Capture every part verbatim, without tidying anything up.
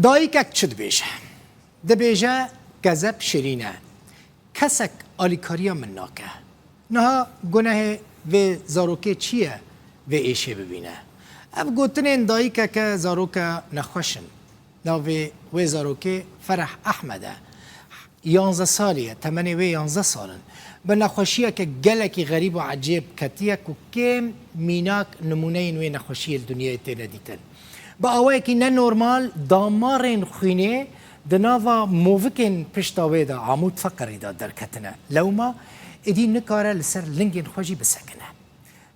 Dayikek çi dibêje? Dibêje, kezeb şêrîn e. Kesek alîkariya min nake. Niha gunehê vê zarokê çi ye vê êşê bibîne? Ev gotinên dayikeke zaroka nexweş in. Navê wê zarokê Ferah Ehmed e. Yanzdeh salî ye, temenê wê yanzdeh sal in. Bi nexweşiyeke gelekî xerîb û ecêb ketiye ku kêm mînak nimûneyên wê nexweşiyê li dinyayê têne dîtin. Bi awayekî nenormal damarên xwînê di nava movikên pişta wê de, amûd feqirî de derketine. Lewma êdî nikare li ser lingên xwe jî bisekine.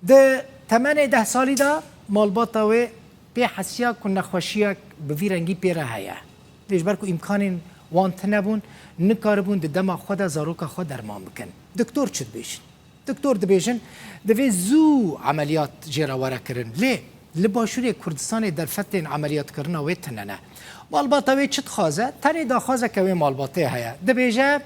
Di temenê deh salî de malbata wê pê hesiya ku nexweşiyek bi vî rengî pê re heye. Lê ji ber ku îmkanên wan tune bûn, nikaribûn di dema xwe de zaroka xwe derman bikin. Doktor çi dibêjin? Doktor dibêjin, divê zû emeliyat jê re were kirin. Lê li Başûrê Kurdistanê derfetên emeliyatkirina wê tune ne. Malbata wê çi dixwaze? Tenê daxwazeke wê malbatê heye. Dibêje,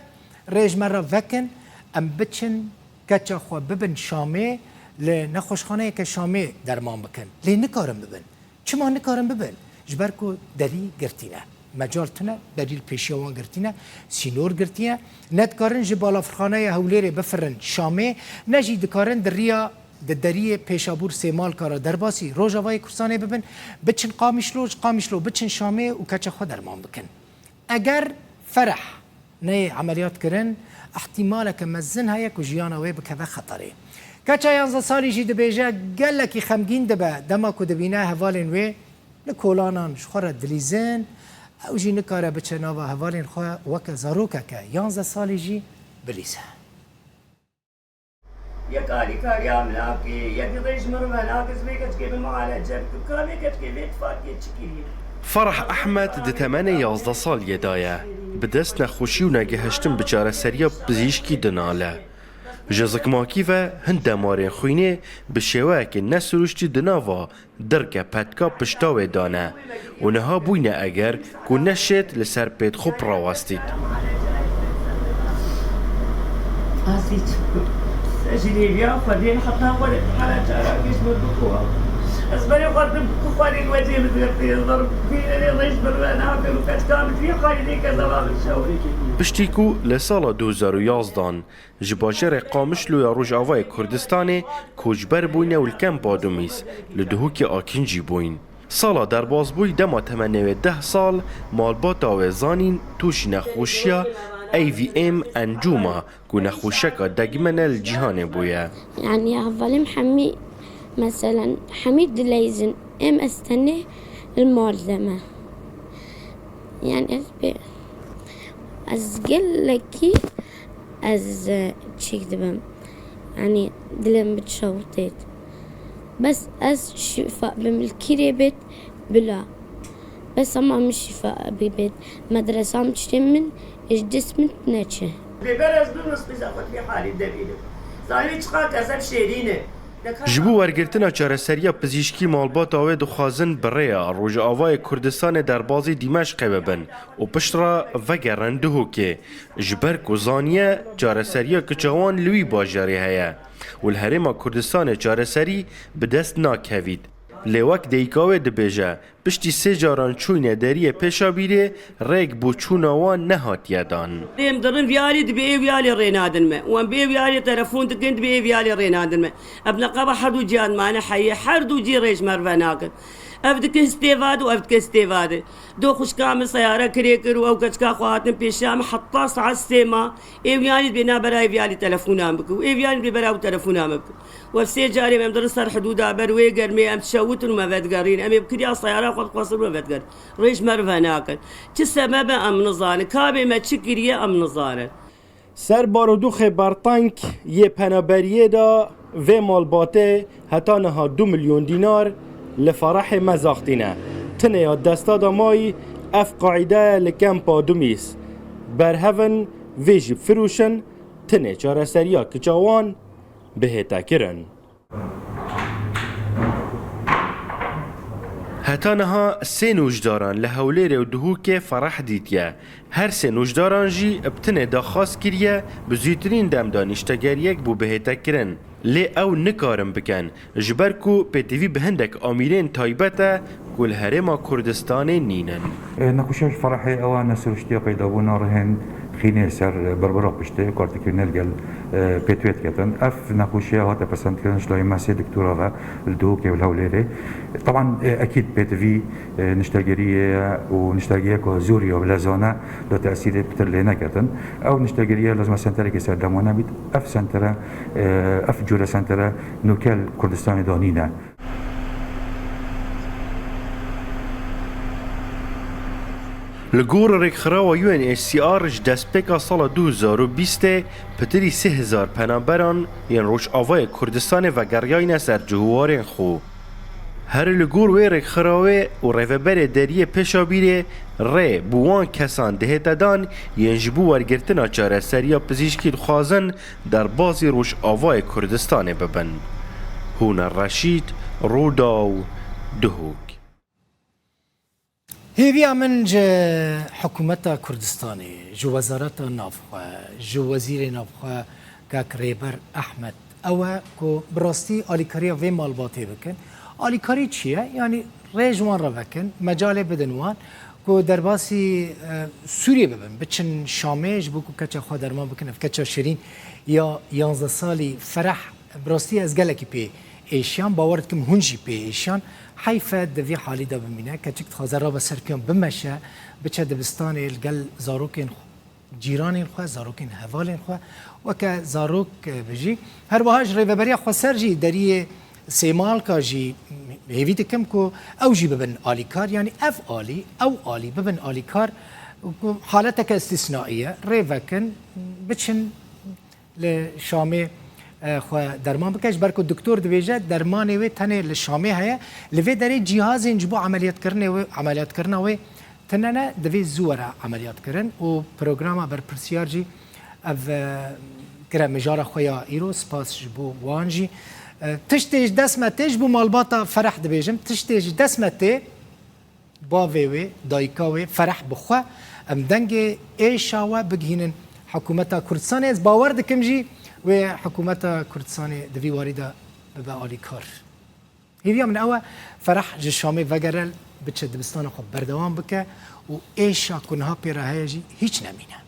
rê ji me re vekin, em biçin keça xwe bibin Şamê, li nexweşxaneyeke Şamê derman bikin. Lê nikarin bibin. Çima nikarin bibin? Ji ber ku derî girtî ne. Mecal tune, derî li pêşiya wan girtî ne, sînor girtî ne. Ne dikarin ji balafirxaneya Hewlêrê bifirin Şamê, ne jî dikarin di riya, di deriyê Pêşabûr Sêmalka re derbasî Rojavayê Kurdistanê bibin, biçin Qamişlo, ji Qamişlo biçin Şamê û keça xwe derman bikin. Eger Ferah neyê emeliyat kirin, ihtimaleke mezin heye ku jiyana wê bikeve xeterê. Keça yanzdeh salî jî dibêje, gelekî xemgîn dibe dema ku dibîne hevalên wê li kolanan ji xwe re dilîzin, ew jî nikare biçe nava hevalên xwe, weke zarokeke yanzdeh salî jî bilîze. Yek alîkariya min nake, yek rê ji min re venake, ez vê keçikê bi mialece bikim. Ka vê keçikê vê tifakê çi kiriye? Ferah Ehmed di temenê yazdeh saliyê de ye. Bi dest nexweşî û negihiştin bi çareseriya pizîşkî dinale. Ji zikmakî ve hin demarên xwînê bi şêweyekê nesirûştî di nava dirke petka pişta wê dane û niha bûyne eger ku neşêt li ser pêt xwe birawestît. Azîz, ji lêviya Xwedê heta Xwedê hala çarakê ji min bixwe. Ez berê xwe didim ku Xwedê li wecê min girtî, ez ber bînerê rêj min ve nakin û keçika min vî xalî nêke zeva min şewrî. Piştî ku li sala du hezar û yazdan ji bajarê Qamişlo ya Rojavayê Kurdistanê koçber bûyne û li kempa Dumîs li Duhokê akincî bûyn. Sala derbasbûyî dema temenê wê deh sal, malbata wê zanîn tûşî nexweşiya A V M encûm a ku nexweşeka degmene li cîhanê bûye. Yani hevalê min hemî, meselen, hemî dileyzin, em ez tenê li mal de me. Yani ez bê, ez gelekî ez, e, çêk dibim. Yani dilê min bi çaw têt. Bes ez şifa bim li kîrê bêt bila. Bes ama min şifa bibêt. Medresa min tiştê min ji dest min neçe. Bêber ez bim, ez qîza xwe vî halî de bînim. Zanî çiqa kezeb şêrîn e. Ji bo wergirtina çareseriya pizîşkî malbata wê dixwazin bi rêya Rojavayê Kurdistanê derbazî Dîmeşqê bibin û piştre vegerin Duhokê. Ji ber ku zaniye çareseriya kiça wan li wî bajarê heye û li Herêma Kurdistanê çareserî bi dest nakevît. Lê wek dayika wê dibêje, piştî sê caran çûyne deriyê Pêşabîrê, rêk bo çûna wan nehatiye dan. Em dirin vî alî, dibê ê wî alî rê nadin me. Wan bi ê wî alî telefon dikin, dibê ê wî alî rê nadin me. Ev neqeba her du ciyan mane heye, her du cî rê ji me re venakin. Ev dikin stêvade û ev dikin stêvade. Do xwişka min seyare kirê kir û ew keçika xwe hatin pêşiya min heta saet sê ma. Ê wî alî dibê nabera ê vî alî telefona min bike û ê vî alî dibê bera ew telefona min bike. Û ev sê carê em dirin ser hidûda ber wê germê em dişewitin û me vedigerîn. Em ê bi kirya seyara xwe dixwestin û me vedigerin. Rê ji me re venakin. Çi sebeb e em nizanin. Kabê me çi kiriye em nizanin. Ser barodoxê berteng yê penaberiyê de vê malbatê heta niha du milyon dînar li Ferehê me zaxtîne. Tinê ya desta de mayî ev qaîde ye li kempa Dumîs. Berhevin vê jî bifirûşin, tinê çareseriya kiça wan bihête kirin. Heta niha sê nûjdaran li Hewlêrê û Duhokê Fereh dîtiye. Her sê nûjdaran jî bi tinê daxwaz kiriye, bi zûtirîn dem de nîştegeriyek bû bihête kirin. Lê ew nikarin bikin, ji ber ku pêtivî bi hindek amîrên taybet e ku li Herêma Kurdistanê nînin. E, nexweşiya ji Ferehê ew e, ne siruştiya peydabûna rihên xînê ser berbera piştê, kartekirînê li gel, e, pêtwê diketin. Ev nexweşiya hate pesendkirin ji layê mesê doktora ve li Duhokê û li Hewlêrê. Teban, e, ekîd pêtivî, e, niştegeriyê ye û niştegeriyeke zor ya bi lezane da tesîrê pitir lê neketin. Ew niştegeriye lazim e senterekê serdemane bît. Ev sentere, e, ev cure sentere nûke li Kurdistanê de nîne. Li gor rêkxirawa U N H C R ji destpêka sala du hezar û bîstê pitirî sê hezar penaberan yên Rojavayê Kurdistanê vegeriyayne ser cihûwarên xwe. Her li gor wê rêkxirawê û rêveberê deriyê pêşabîrê rê bi wan kesan dihête dan yên ji bo wergirtina çareseriya pizîşkî dixwazin derbazî Rojavayê Kurdistanê bibin. Hûner Reşîd, Rûdaw, Duhok. Hêviya min ji hikûmeta Kurdistanê, ji Wezareta Navxwe, ji Wezîrê Navxwe kak Rêber Ehmed ew e ku bi rastî alîkariya vê malbatê bikin. Alîkarî çi ye? Yanî rê ji wan re vekin, mecalê bidin wan ku derbasî, e, Sûriyê bibin, biçin Şamê ji bo ku keça xwe derman bikin. Ev keça şirîn ya yanzdeh salî Fereh, bi rastî ez gelekî pê êşiyan, bawer dikim hûn jî pê êşiyan. Heyf e di vî halî de bimîne. Keçik dixwaze rabe ser piyan, bimeşe, biçe dibistanê, li gel zarokên xwe, cîranên xwe, zarokên hevalên xwe weke zarok, e, bijî. Her wiha ji Rêveberiya Xweser jî deriyê Sêmalka jî hêvî dikim ku ew jî bibin alîkar. Yanî ev alî, ew alî bibin alîkar, ku haleteke îstîsnaî ye, rê vekin, biçin li Şamê, e, xwe derman bike, ji ber ku doktor dibêje dermanê wê tenê li Şamê heye. Li vê derê cîhazên ji bo emeliyatkirinê wê, emeliyatkirina wê tune ne, divê zû were emeliyatkirin û programa berpirsiyar jî ev, e, kire mijara xwe ya îro, spas ji bo wan jî. E, tiştê ji dest me tê, ji bo malbata Fereh dibêjim, tiştê ji dest me tê, bavê wê, dayika wê, Fereh bi xwe, em dengê êşa we bigihînin hikûmeta Kurdistanê. Ez bawer dikim jî wê hikûmeta Kurdistanê di vî warî de bibe alîkar. Hêviya min ew e, Fereh ji Şamê vegere, biçe dibistana xwe berdewam bike û êşa ku niha pê re heye jî hîç nemîne.